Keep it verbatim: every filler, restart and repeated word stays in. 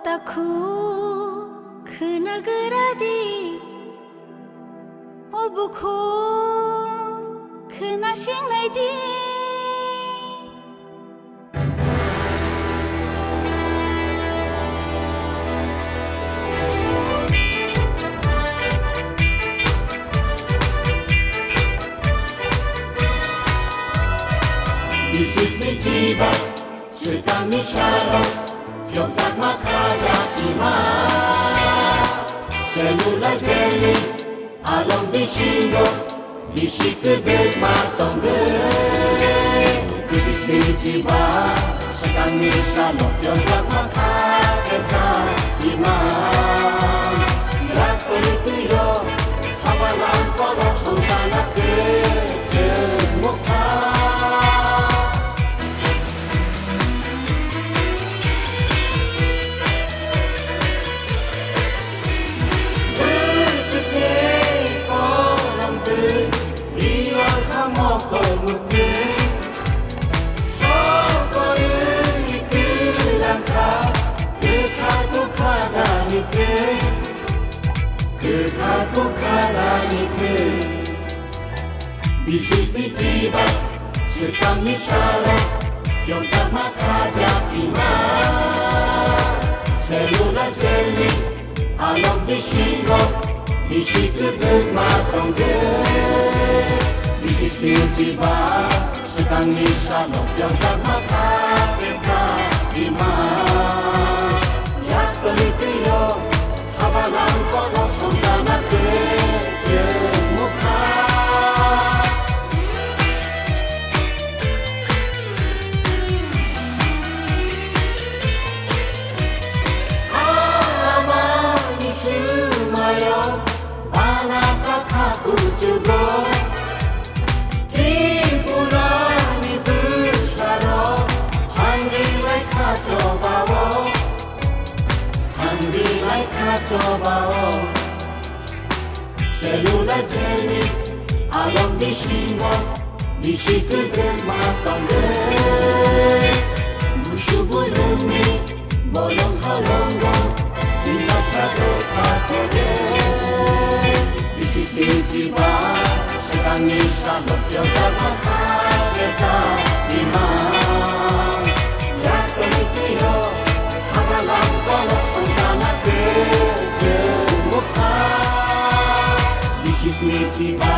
Takhu khwna gra di, o bukhu khwna singnai di. Bisisni chiba, swkangni salo, phiyokjakma khaja ima. Cellular jailni along bisingo, bisi kwdwkma tongwi. Bisisni chiba, swkangni salo, phiyokjakma khaja ima. Yaktwlwi twiyo, habalang kolok songchana kwchwng mukha. Bwswk se kolom twi, riyal kha mokol mwktwi. Sokorwi kwlang kha, kwthar bwkha jani thwi. Kwthar bwkha jani thwi. Bisisni chiba, swkangni salo, phiyokjakma khaja ima. Cellular jailni along bisingo, bisi kwdwkma tongwi. Bisisni chiba, swkangni salo, phiyokjakma khaja ima. Yaktwlwi twiyo, habalang kolok songchana kwchwng mukha. Hamani swmayo bana kakha kuchugo. Tripurani bwsarok hangri lai kha chobao. Hangri lai kha chobao. Cellular jailni along bisingo, bisi kwdwkma tongwi. Busu bulungni bolong halongo, hinta kha rwkha tongwi. Bisisni chiba, swkangni salo, phiyokjakma khaja ima. Yaktwlwi twiyo, habalang kolok songchana kwchwng mukha. Bisisni chiba,